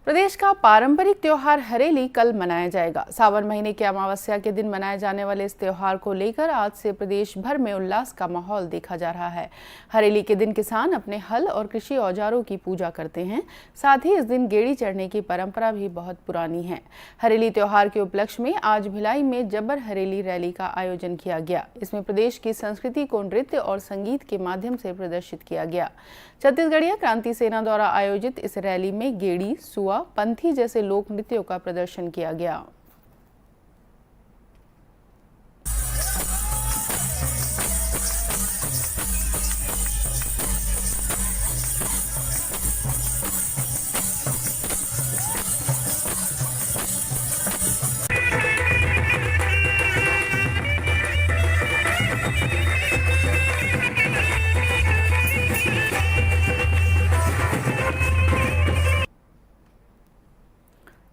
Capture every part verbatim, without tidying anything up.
प्रदेश का पारंपरिक त्योहार हरेली कल मनाया जाएगा। सावन महीने की अमावस्या के दिन मनाए जाने वाले इस त्योहार को लेकर आज से प्रदेश भर में उल्लास का माहौल देखा जा रहा है। हरेली के दिन किसान अपने हल और कृषि औजारों की पूजा करते हैं। साथ ही इस दिन गेड़ी चढ़ने की परंपरा भी बहुत पुरानी है। हरेली त्योहार के उपलक्ष्य में आज भिलाई में जबर हरेली रैली का आयोजन किया गया। इसमें प्रदेश की संस्कृति को नृत्य और संगीत के माध्यम से प्रदर्शित किया गया। छत्तीसगढ़िया क्रांति सेना द्वारा आयोजित इस रैली में गेड़ी, सुआ, पंथी जैसे लोक नृत्यों का प्रदर्शन किया गया।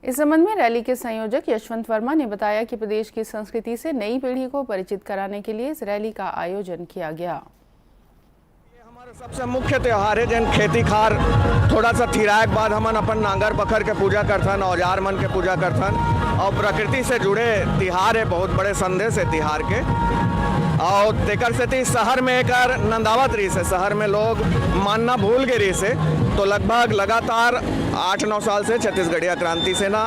इस संबंध में रैली के संयोजक यशवंत वर्मा ने बताया कि प्रदेश की संस्कृति से नई पीढ़ी को परिचित कराने के लिए इस रैली का आयोजन किया गया। ये हमारा सबसे मुख्य त्योहार है, जन खेती खार थोड़ा सा थिराए के बाद हमन अपन नांगर बखर के पूजा करथन, औजार मन के पूजा करथन और प्रकृति से जुड़े तिहार है, बहुत बड़े संदेश है तिहार के। और तेकर सेती शहर में एकर नंदावत रहिस है, शहर में लोग मानना भूल गए रहिस है। तो लगभग लगातार आठ नौ साल से छत्तीसगढ़िया क्रांति सेना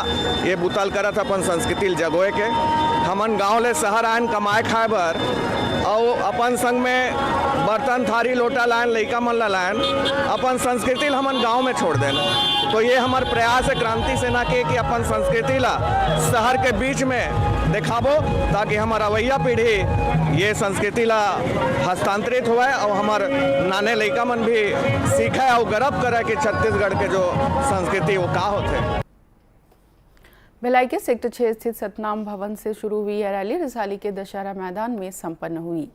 ये बुता ल करत अपन संस्कृति ल जगोए के। हमन गांव ले शहर आयन कमाए खाए बर, अउ अपन संग में बर्तन, थारी, लोटा लायन, लइका मन ला लायन, अपन संस्कृति ल हमन गांव में छोड़ देन। तो ये हमर प्रयास है क्रांति सेना के कि अपन संस्कृति ला शहर के बीच में दिखाबो, ताकि हमर अवैया पीढ़ी ये संस्कृति ला हस्तांतरित होवय और हमर नाने लइका मन भी सीखे और गर्व करे कि छत्तीसगढ़ के जो संस्कृति वो का होथे। भिलाई के सेक्टर छह स्थित सतनाम भवन से शुरू हुई यह रैली रिसाली के दशहरा मैदान में संपन्न हुई।